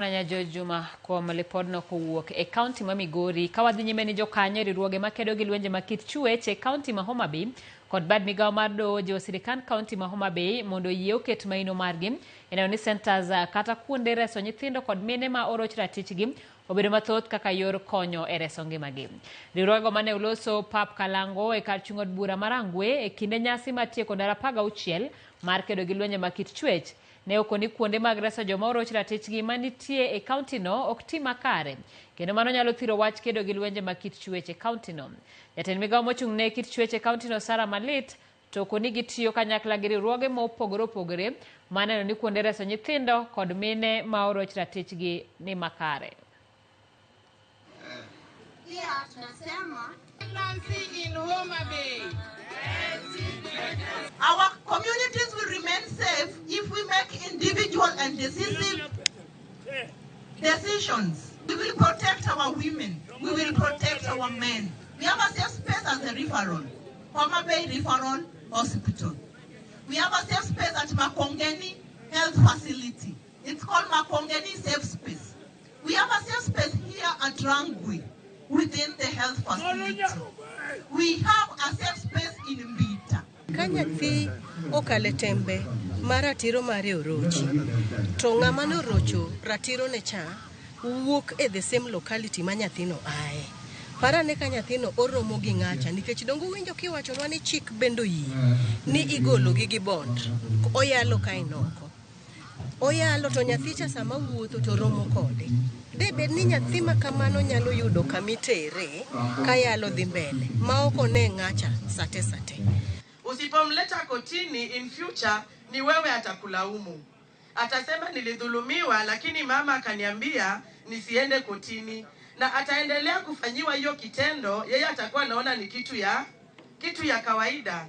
Nanya George Juma kuom lipodno kowuok e kaunti ma Migori. Ka wadhi nyime ni jokanyo e riwruoge makedo gi lwenje ma kit chuech e kaunti ma Homa Bay kod bad migawo mar doho jiwo sirikand kaunti ma Homa Bay mondo oyie oket maino margi e neno ni centers kata kuonde reso nyithindo kod mine ma oroch ratichgi obedo mathoth kaka yor konyo e reso ngimagi. Riwruogego mane oloso pap Kalango e kar chung' od bura ma Rangwe e kinde nyasi mar tieko ndalo 16 mar kedo gi lwenje ma kit chuech ne okoni kuonde mag reso joma oroch ratichgi manitie e kauntino ok ti makare kendo mano nyalo thiro wach kedo gi lwenje mag kit chuech e kauntino. Jatend migawo mochung' ne kit chuech e kauntino Sarah Malit to okoni gitiyo kanyakla gi riwruoge mopogore opogore mar neno ni kuonde reso nyithindo kod mine ma oroch ratichgi ni makare. Pia tunasema Pregnancy in Homa Bay. Our communities will remain safe if we make individual and decisive decisions. We will protect our women. We will protect our men. We have a safe space as a referral, Homa Bay Referral Hospital. We have a safe space at Makongeni Health Facility. It's called Makongeni Safe Space. We have a safe space here at Rangwe within the health facility. We have a safe space in Mbita. Ka nyathi okalo e tembe ma ratiro mare orochi, to ng'ama norocho ratiro ne cha wuok e the same locality ma nyathino ae. Parane ka nyathino oromo gi ng'acha nikech donge uwinjo kiwachonwa ni chik bende oyie ni igologi gi bond oyalo ka en oko. Oyalo to nyathi cha sama wuotho to romo kode. De bed ni nyathi ma kamano nyalo yudo kamitere ka yalo dhi mbele ma ok one ng'acha sate sate. Usipomleta kotini in future ni wewe atakulaumu. Atasema nilidhulumiwa, lakini mama akaniambia nisiende kotini, na ataendelea kufanyiwa hiyo kitendo, yeye atakuwa anaona ni kitu ya kawaida.